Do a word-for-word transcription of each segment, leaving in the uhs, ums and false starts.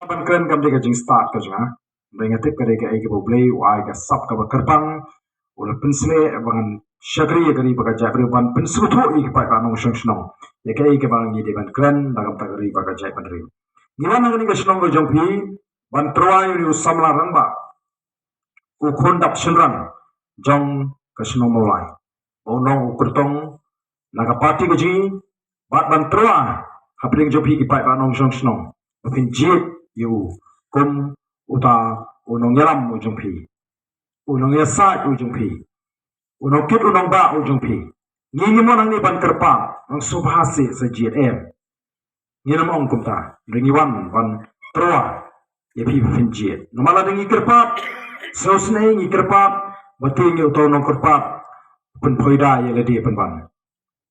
Ban kren kam dei ka jingstad ka jong nga. Ba nga tip ka dei kaei kaba U Blei u ai ka sap kaba kyrpang, u la pynsleh ba ngan shakri ïa ka ri bad ka jaitbynriew ban pynsngewthuh ïa ki paidbah nongshong shnong ïa kaei kaba ngi dei ban kren da ka bynta ka ri bad ka jaitbynriew. Ngi wan ha kane ka shnong ka jong phi ban tyrwa ïa une u samla rangbah, u khun dap shynrang jong ka shnong Mawlai, ba u long u kyrtong na ka party ka jong ngi, bad ban tyrwa hapdeng jong phi ki paidbah nongshong shnong ba phin jied ïa u kum uta u nongïalam u jong phi, u nongïasaid u jong phi, u nongkit u nongbah u jong phi. Ngi, ngim wan hangne ban kyrpad, nang sngewbha seh sa jied, em. Ngim ong kumta, hynrei ngi wan ban tyrwa ïa phi ba phin jied. Namar lada ngi kyrpad, sngewsynei ngi kyrpad, ba te ngi uto u nongkyrpad pynphoida ïa lade pynban.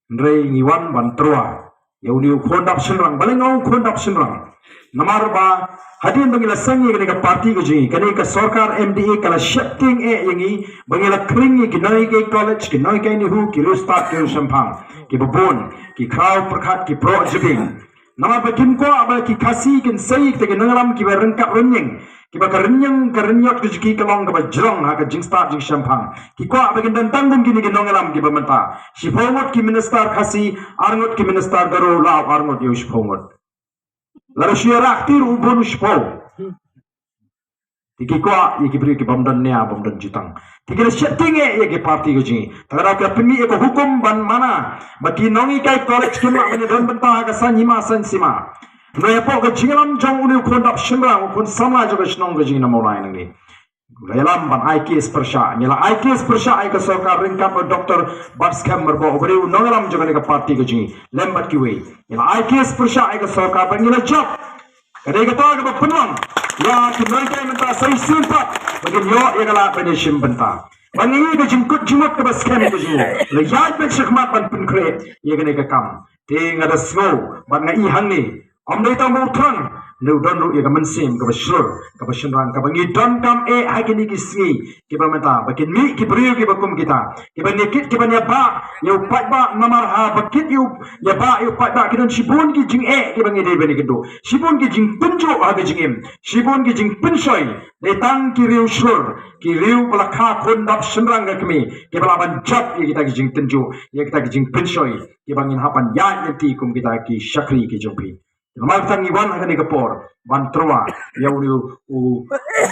Hynrei ngi wan ban tyrwa ïa une u khun dap shynrang. Balei nga ong u khun dap shynrang? Namar ba hadien ba ngi la seng ïa kane ka party ka jong ngi, kane ka sorkar M D A ka la sheptieng eh ïa ngi ba ngi la khring ïa ki nonghikai college, ki nonghikai NEHU, ki riewstad, ki riewshemphang kiba bun, ki khraw pyrkhat, ki proh jybieng. Namar ba kim kwah ba ki Khasi kin sei kita ki nongïalam kiba ryngkat rynïeng, kiba ka rynïeng ka rynïot ka jong ki ka long kaba jrong ha ka jingstad jingshemphang. Ki kwah ba kin don tang kum kine ki nongïalam kiba mynta. Shiphew ngut ki minister Khasi, ar ngut ki minister Garo, la ar ngut ïa u shiphew ngut. Lada shu ïarap tir u bun u shiphew. Te ki kwah ïa ki briew ki bym don nia bym don jutang. Te ki la sheptieng eh ïa ki party ka jong ngi. Te ka daw ki la pynmih ïa ka hukum ban mana ba ki nonghikai college kim lah ban ïadon bynta ha ka saiñ hima saiñ sima. Hynrei hapoh ka jingïalam jong une u khun dap shynrang, u khun samla jong ka shnong ka jong ngi na Mawlai nangne, u la ïalam ban ai case pyrshah. Ngi la ai case pyrshah ïa ka sorkar ryngkat bad Doctor Batskhem Myrboh, uba dei u nongïalam jong kane ka party ka jong ngi, lem bad kiwei. Ngi la ai case pyrshah ïa ka sorkar bad ngi la jop. Ka dei kata kaba pynlong ïa ki nonghikai mynta sa shisien pat ba kin ïoh ïa ka lad ban ïashim bynta. Ba ngi ïoh ka jingkut jingmut kaba skhem ka jong u. La ïaid beit shakhmat ban pynkhreh ïa kane ka kam. Te nga da sngew bad nga i hangne, ym dei tang ba u thrang, hynrei u don ruh ïa ka mynsiem kaba shlur, kaba shynrang, kaba ngi donkam eh ha kine ki sngi kiba mynta, ba kin mih ki briew kiba kum kita, kiban ïa kit, kiban ïa bah ïa u paidbah. Namar haba kit ïa u, ïa bah ïa u paidbah, ki don shibun ki jingeh kiba ngi dei ban ïakynduh, shibun ki jingpynjuh ha ka jingim, shibun ki jingpynshoi. Dei tang ki riew shlur, ki riew ba la kha khun dap shynrang ka kmie, kiba lah ban jop ïa kita ki jingpynjuh, ïa kita ki jingpynshoi, kiba ngin hap ban ïaid lynti kum kita ki shakri ki jong phi. Namar kata ngi wan ha kane ka por ban tyrwa ïa une u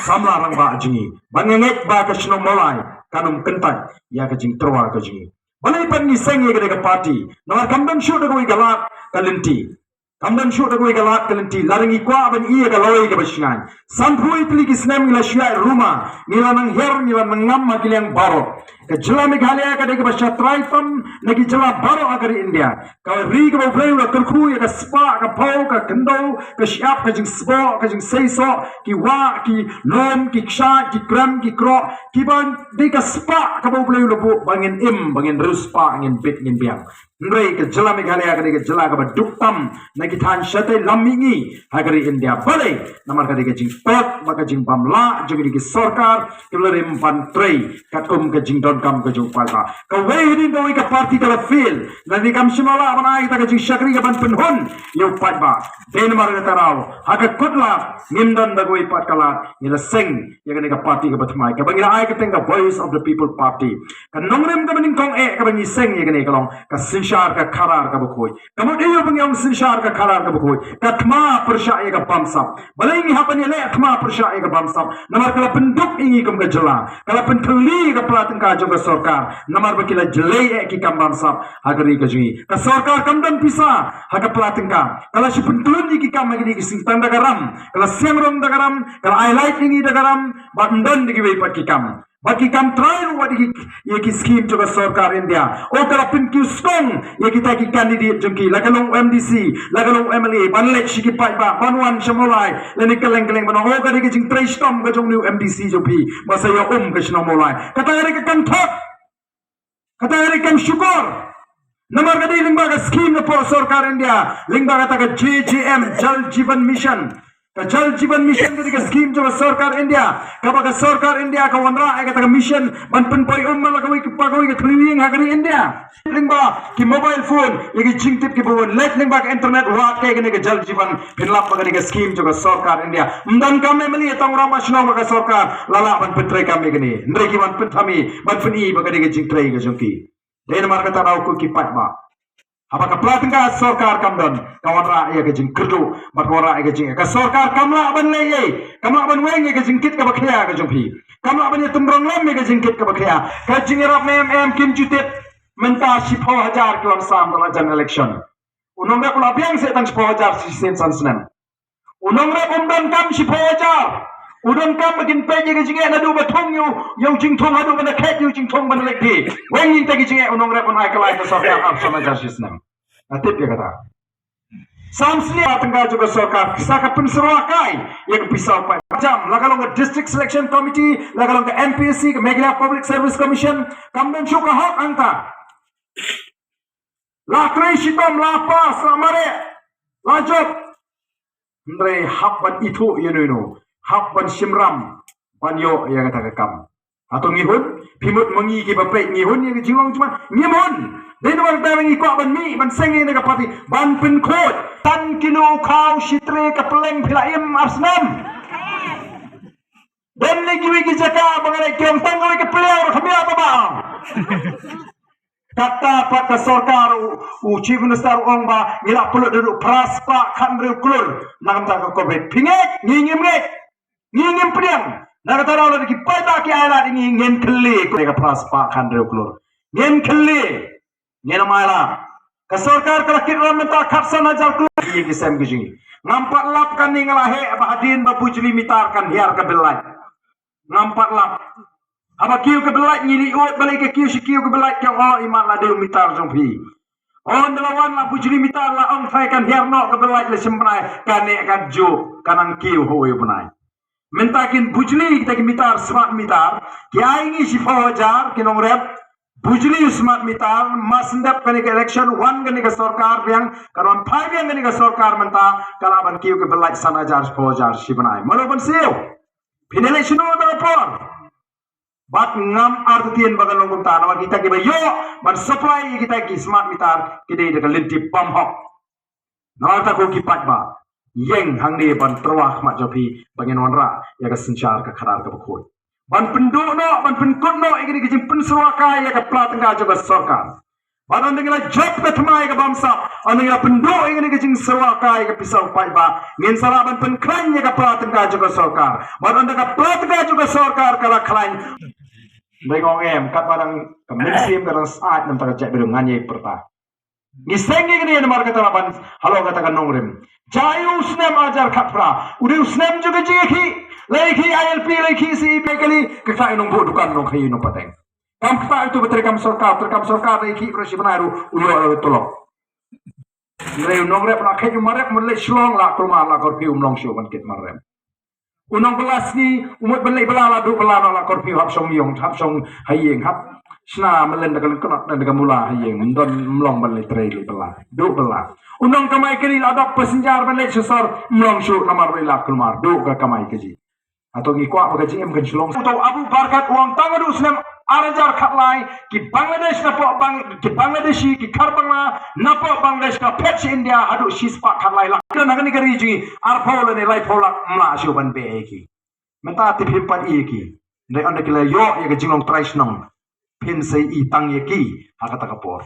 samla rangbah jong ngi, ba nga ngeit ba ka shnong Mawlai kan ym kyntait ïa ka jingtyrwa ka jong ngi. Balei pat ngi seng ïa kane ka party? Namar kam don shuh da kawei ka lad ka lynti. Kam don shuh da kawei ka lad ka lynti. Lada ngi kwah ban ïa ka lawei kaba shngaiñ, sanphew tylli ki snem ngi la shu ïaid ruma, ngi la nang hiar, ngi la nang ngam ha ki liang baroh. Ka jylla Meghalaya ka dei kaba sha trai tam na ki jylla baroh ha ka ri India. Ka ri kaba U Blei u la kyrkhu ïa ka spah, ka phew, ka khyndew, ka shyiap, ka jingsboh, ka jingseisoh, ki wah, ki lum, ki kshaid, ki krem, ki kroh, kiba dei ka spah kaba U Blei u la buh ba ngin im, ba ngin riewspah, ngin bit, ngin biang. Hynrei ka jylla Meghalaya ka dei ka jylla kaba duk tam na ki thaiñ shatei lam mihngi ha ka ri India. Balei? Namar ka dei ka jingpot bad ka jingbam lah jong kine ki sorkar kiba la rim ban trei katkum ka jingdonkam ka jong u paidbah. Kawei hadien kawei ka party ka la fail, lane kam shym la lah ban ai kata ka jingshakri kaban pynhun ïa u paidbah. Dei namar kata ka daw ha ka kut lad ngim don da kawei pat ka lad, ngi la seng ïa kane ka party kaba thymmai, kaba ngi la ai ka kyrteng ka Voice of the People Party. Ka nongrim kaba nyngkong eh kaba ngi seng ïa kane ka long ka synshar ka khadar kaba khuid. Ka mut aïu ba ngi ong synshar ka khadar kaba khuid? Ka thma pyrshah ïa ka bamsap. Balei ngi hap ban ïaleh thma pyrshah ïa ka bamsap? Namar ka la pynduk ïa ngi kum ka jylla, ka la pynthylli ïa ka pla tyngka jong ka sorkar, namar ba ki la jlei eh ki kam bamsap ha ka ri ka jong ngi. Ka sorkar kam don pisa ha ka pla tyngka, ka la shu pyntlun ïa ki kam ha kine ki sngi tang da ka ram, ka la siang rong da ka ram, ka la ai light ïa ngi da ka ram, bad ym don da kiwei pat ki kam. Bad ki kam trai ruh wat ïa ki, ïa ki skim jong ka sorkar India. O, ka la pynkiew skong ïa kita ki candidate jong ki, la ka long M D C, la ka long M L A, ban leit sha ki paidbah, ban wan sha Mawlai lane kylleng kylleng, ban ong, o, ka dei ka jingtrei shitom ka jong une u M D C jong phi ba sa ïa um ka shnong Mawlai. Kata ka dei ka kam thok. Kata ka dei kam shukor. Namar ka dei lyngba ka skim na pdeng sorkar India, lyngba kata ka J J M, Jal Jeevan Mission. Ka Jal Jeevan Mission ka dei ka skim jong ka sorkar India, kaba ka sorkar India ka wanrah ïa kata ka mission ban pynpoi um man la kawei ka, kawei ka thylliej ïing ha ka ri India. Lyngba ki mobile phone, ïa ki jingtip kiba wan leit lyngba ka internet, wat ïa kane ka Jal Jeevan, pynlap ba ka dei ka skim jong ka sorkar India. Ym don kam ïa mali, tang u rangbah shnong bad ka sorkar la lah ban pyntreikam ïa kane. Hynrei ki wan pynthame, ban pyni ba ka dei ka jingtrei ka jong ki. Dei namar kata ruh ko ki paidbah, haba ka pla tyngka sorkar kam don, ka wanrah ïa ka jingkyrduh bad ka wanrah ïa ka jing, ka sorkar kam lah ban leh ei, kam lah ban weng ïa ka jingkit kaba khia ka jong phi. Kam lah ban ïa tymrong lem ïa ka jingkit kaba khia. Ka jingïarap ne em em kim ju tip. Mynta shiphew hajar ki wan sam da la jan election. U nongrep u la biang seh tang shiphew hajar shisien san snem. U nongrep um don kam shiphew hajar. U don kam ba kin peit ïa ka jingeh naduh ba thung ïa u, ïa u jingthung haduh ba na khet ïa u jingthung ba na leit dih. Weng ïa kita ki jingeh u nongrep un ai kyllai ka sorkar arphew san hajar shisnem. Nga tip ïa kata. Sam snem tyngka jong ka sorkar sa ka pynsyrwa kai ïa ka pisa u paid. Jam la ka long ka District Selection Committee, la ka long ka M P S C, ka Meghalaya Public Service Commission, kam don shuh ka hok hangta. La trei shitom, la pass, la mareh, la jop. Hynrei hap ban ithuh ïa uno uno, hap ban shim ram ban ïoh ïa kata ka kam. Hato ngi hun? Phi mut ma ngi kiba peit ngi hun ïa ka jinglong jingman? Ngim hun. Dei namar kata ngi kwah ban mih ban seng ïa ka party ban pynkhuid. Tan kilo khaw shi tray ka pylleng phi la im ar snem. Don lei kiwei ki jaka ba nga leit kiong tang kawei ka pliang ruh kham ïa ba ba. Kata pat ka sorkar u, u Chief Minister u ong ba ngi la pynlut haduh phra spah khathynriew klur na ka bynta ka covid. Phi ngeit? Ngi ngim ngeit. Ngi ngim pdiang. Na kata ruh lada ki paidbah ki ai lad ïa ngi, ngin kylli ko ka phra spah khathynriew klur. Ngin kylli. Ngin ym ai lad. Ka sorkar ka la kit ram mynta khatsan hajar klur ïa ki sem ki jong ngi. Ngam pat lap kane, nga la heh ba hadien ba bujli mitar kan hiar ka bill light. Ngam pat lap. Haba kiew ka bill light ngi leit ud balei ka kiew shi kiew ka bill light, ki ong o imat la dei u mitar jong phi. Ynda la wan la bujli mitar la ong trai kan hiar noh ka bill light, la shim bnai, kane kan juh, ka nang kiew ha uwei u bnai. Mynta kin bujli kita ki mitar, smart mitar, ki ai ngi shiphew hajar ki nongrep. Bujli u smart mitar, mar shen dep kane ka election, wan kane ka sorkar biang, kan wan phai biang kane ka sorkar mynta, ka lah ban kiew ka bill light san hajar, shiphew hajar shi bnai. Mano ban siew? Phin leit shano ha kata ka por? Bad ngam artatien ba kan long kumta, namar kita kiba ïoh ban supply ïa kita ki smart mitar ki dei da ka lynti bymhok. Namar kata ko ki paidbah, ïeng hangne ban tyrwa khmat jong phi ba ngin wanrah ïa ka synshar ka khadar kaba khuid. Ban pynduh noh, ban pynkut noh ïa kane ka jingpynsyrwa kai ïa ka pla tyngka jong ka sorkar. Bad ynda ngi la jop ka thymmai ka bamsap, ynda ngi la pynduh ïa kane ka jingsyrwa kai ka pisa u paidbah, ngin sa lah ban pynkhlaiñ ïa ka pla tyngka jong ka sorkar. Bad ynda ka pla tyngka jong ka sorkar ka la khlaiñ. Dei ngong em, katba dang ka mynsiem ka dang sat, namar ka jaitbynriew ngan ïai pyrta. Ngi seng ïa kane namar kata la ban halor kata ka nongrim. Jia u snem ar hajar khatphra u dei u snem jong ka jingïakhih. La ïakhih I L P, la ïakhih C E P kali, ka khlaiñ u nongbuh dukan nongkhaïi nongpateng. Kam kata itu ba treikam sorkar, treikam sorkar la ïakhih baroh shi bnai ruh u ïoh la u tulop. Hynrei u nongrep la khet u marep, mut leit Shillong la kulmar la curfew, um long shuh ban kit marep. U nongbylla sngi u mut ban leit bylla la duh bylla noh la curfew, hap shong ïing, hap shong ha ïing, hap shna mlien da ka lyngknot da ka mula ha ïing, ym don, ym long ban leit trei leit bylla, duh bylla. U nongkamai kali la dok passenger ban leit sha sor, ym long shuh namar ruh la kulmar, duh ka kamai kajih. Hato ngi kwah ba ka jingim kan shlong? Uto Abu Barkat u ong tang haduh u snem ar hajar khatlai ki Bangladesh napoh Bang-, ki Bangladeshi, ki Khar Bangla napoh Bangladesh ka phet sha India haduh shispah khatlai lak. Don ha kane ka ri jong ngi arphew lane laiphew lak, ym lah shuh ban beh ïa ki. Mynta te phim pat ïa ki. Dei ynda ki la ïoh ïa ka jinglong trai shnong, phin sa ïohi tang ïa ki ha kata ka por.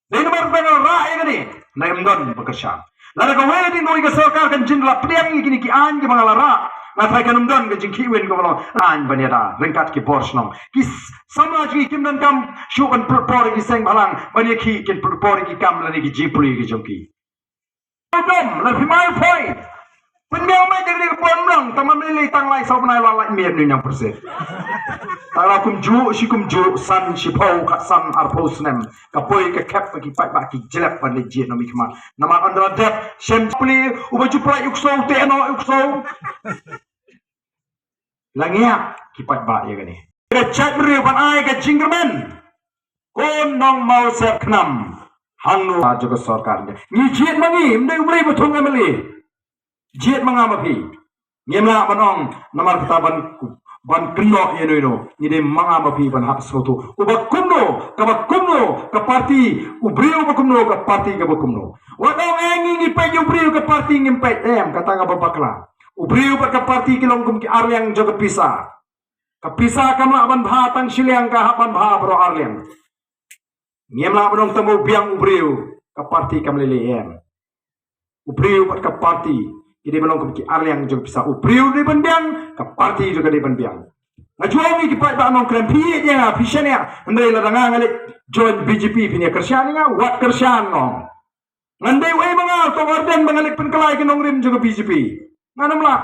Dei namar ba nga rah ïa kane, nga ym don ba kyrshan. Lada kawei de kawei ka sorkar kan jin la pdiang ïa kine ki aiñ kiba nga la rah, nga tharai kan ym don ka jingkhih win kaba long aiñ ban ïada ryngkat ki bor shnong. Ki s-, samla jong ngi kim donkam shuh ban pynpor ïa ki seng bhalang ban ïakhih, kin pynpor ïa ki kam lane ki jingpule ki jong ki. Dom la phi mai phai. Pynbiang mai jong ka por mlong, tang ma mlei tang lai saw bnai la lait miet nu nyang pyrsit. Tang la kumjuh shi kumjuh, san shiphew, khatsan, arphew snem. Ka poi ka khep ba ki paidbah ki jlep ban leit jied noh mi khmat. Namar ynda la dep shem pli uba ju pynlait u ksew, te noh u ksew. La ngiah ki paidbah ïa kane. Ka jaitbynriew ban ai ka jingkyrmen. Ko nong Mawsep Khnam, hangno ha jong ka sorkar ngi? Ngi jied ma ngi, ym dei U Blei ba thung M L A. Jied ma nga ma phi. Ngim lah ban ong namar kata ban, ban kynnoh ïa no ïa no. Ngi dei ma nga ma phi ban hap sngewthuh. Uba kumno, kaba kumno ka parti, u briew ba kumno, ka parti kaba kumno. Wat ong eh ngi, ngi peit ïa u briew, ka parti ngim peit, em, kata kaba bakla. U briew bad ka parti ki long kum ki arliang jong ka pisa. Ka pisa kam lah ban bha tang shiliang, ka hap ban bha baroh arliang. Ngim lah ban ong tang ba u biang u briew, ka parti kam lei lei, em. U briew bad ka parti ki dei ban long kum ki arliang jong pisa. U briew dei ban biang, ka parti ruh ka dei ban biang. Nga ju ong ïa ki paidbah Nongkrem, phi ïeit ïa nga, phi shaniah, hynrei lada nga nga leit join B J P, phin ïa kyrshan ïa nga, wat kyrshan, ngan dei uei ma nga, u Tong Ardent, ba nga leit pynkylla ïa ki nongrim jong ka B J P. Ngan ym lah.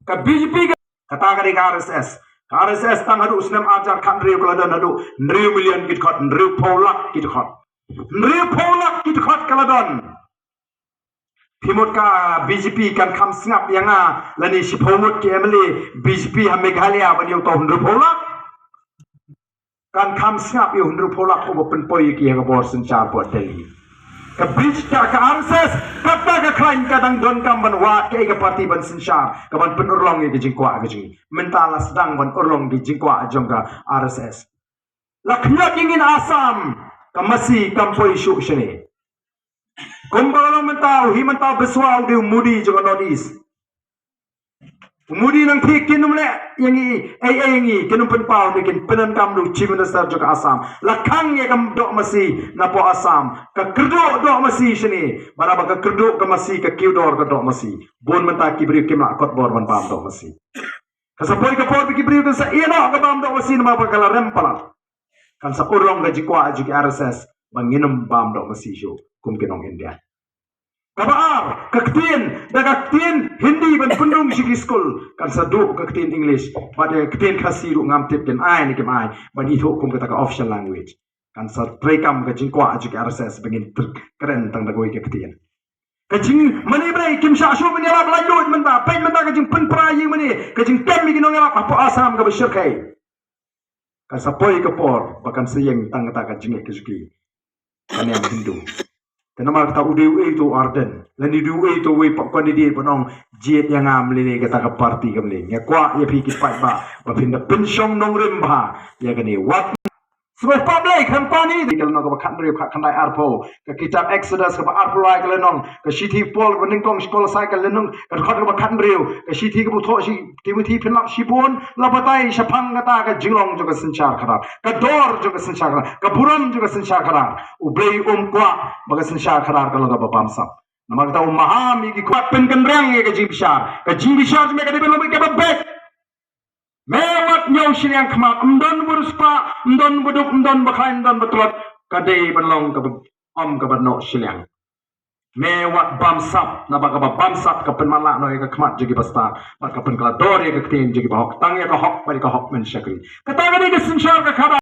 Ka B J P ka, kata ka dei ka R S S. Ka R S S tang haduh u snem ar hajar khathynriew ka la don haduh hynriew million ki dkhot, hynriewphew lak ki dkhot. Hynriewphew lak ki dkhot ka la don. Phi mut ka B J P kan kham sngap ïa nga lane shiphew ngut ki M L A B J P ha Meghalaya ban ïa u tau hynriewphew lak? Kan kham sngap ïa u hynriewphew lak uba pynpoi ïa ki ha ka bor synshar hapoh Delhi. Ka B J P, ka R S S, kata ka khlaiñ ka dang donkam ban wad kaei ka parti ban synshar, ka ban pynurlong ïa ka jingkwah ka jong ngi. Mynta la sdang ban urlong ka jingkwah jong ka R S S. La khñiot ïa ngi na Assam, ka masi kam poi shuh shane. Kumba la long mynta, u Himanta Biswa u dei u Modi jong ka North East. U Modi nangta kin ym leh ïa ngi ei ei ïa ngi, kin ym pynpaw, ne kin pyndonkam da u Chief Minister jong ka Assam. La khang ïa ka doh masi napoh Assam. Ka kyrduh doh masi shane, bad haba ka kyrduh ka masi, ka kiew dor ka doh masi. Bun mynta ki briew kim lah kot bor ban bam doh masi. Kan sa poi ka por ba ki briew kan sa ïeh noh ka bam doh masi namar ba ka la rem palat. Kan sa urlong ka jingkwah jong ki R S S ba ngin ym bam doh masi shuh kum ki nong India. Kaba ar, ka ktien, da ka ktien Hindi ban pynrung sha ki skul, kan sa duh ka ktien English, bad da ka ktien Khasi ruh ngam tip kin ai ne kim ai ban ithuh kum kata ka official language. Kan sa treikam ka jingkwah jong ki R S S ba ngin kren tang da kawei ka ktien. Ka jingmane balei kim shah shuh ban ïalap laitluid mynta, peit mynta ka jingpynpra ïing mane, ka jingtem ïa ki nongïalap hapoh Assam kaba shyrkhei. Kan sa poi ka por ba kan sa ïeng tang kata ka jingngeit ka jong ki, ka niam Hindu. Te namar kata u dei uei uto u Ardent, lane u dei uei uto uwei pat candidate ban ong jied ïa nga, ym lei lei kata ka parti kam lei. Nga kwah ïa phi ki paidbah ba phin da pynshong nongrim bha ïa kane. Wat sngewbha Blei khamtam, ka lynnong kaba khathynriew, khatkhyndai, arphew, ka kitab Exodus kaba arphew lai ka lynnong, ka shithi Paul kaba nyngkong sha ki Kolossai ka lynnong, ka dkhot kaba khathynriew, ka shithi kaba thoh sha Timothy, phin lap shibun la batai shaphang kata ka jinglong jong ka synshar khadar, ka dor jong ka synshar khadar, ka burom jong ka synshar khadar. U Blei um kwah ba ka synshar khadar ka long kaba bamsap. Namar kata u maham ïa ki khmat, pynkynriang ïa ka jingbishar. Ka jingbishar jong me ka dei ban long kaba beit. Me wat ñiew shiliang khmat, ym don ba riewspah, ym don ba duk, ym don ba khlaiñ, ym don ba tlot, ka dei ban long kaba, ym kaba noh shiliang. Me wat bamsap, naba kaba bamsap ka pynmatlah noh ïa ka khmat jong ki bastad, bad ka pynkylla dor ïa ka ktien jong ki bahok, tang ïa ka hok bad ïa ka hok men shakri. Kata ka dei ka synshar ka khadar.